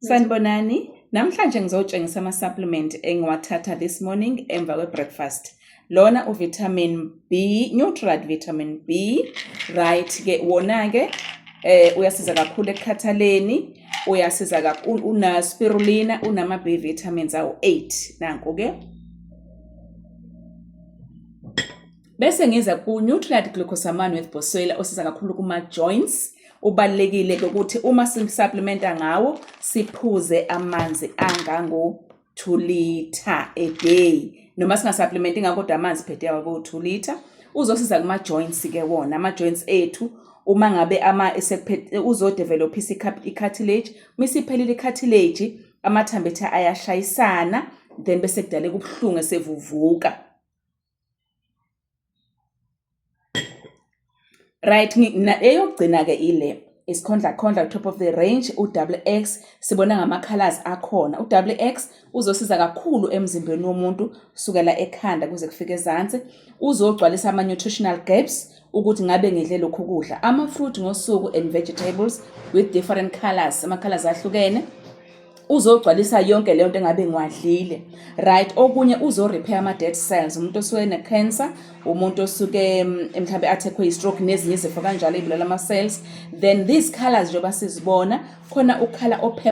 Sanibonani, namhlanje ngizotshengisa ama-supplement engiwathatha this morning emva kwe-breakfast. Lona uvitamin B, Nutrilite vitamin B, right ke wona ke uyasiza kakhulu ekukhathaleni, uyasiza kakhulu una spirulina, unama B vitamins awu-8 nanku ke. Bese ngiza ku-Nutrilite glucosamine with boswellia osiza kakhulu kuma-joints. Ubalulekile ke ukuthi uma simsupplementa ngawo siphuze amanzi angango-2 litre a day. Noma singasupplementi ngakho kodwa amanzi per day awabo-2 litre. Uzosiza kuma-joints ke wona, ama-joints ethu uma ngabe ama uzodevelophisa i-cartilage. Uma isiphelile i-cartilage, amathambo ethu ayashayisana then bese kudaleka ubuhlungu esevuvuka. Right, eyokugcina-ke ile isikhondlakhondla top of the range u-double X sibona ngama-colors akhona. U-double X uzosiza kakhulu emzimbeni womuntu kusukela ekhanda kuze kufike ezansi. Uzogcwalisa ama-nutritional gaps ukuthi ngabe ngidle lokhu kudla. Ama-fruit ngosuku and vegetables with different colors, ama-colors ahlukene. Uzogcwalisa yonke leyo nto engabe ngiwadlile. Right, okunye uzo-repair ama-dead cells. Umuntu osuke ene-cancer, umuntu osuke mhlawumbe attackwe i-stroke nezinye izifo kanjalo ey'bulala ama-cells. Then these colors njengoba sizibona, khona ukhala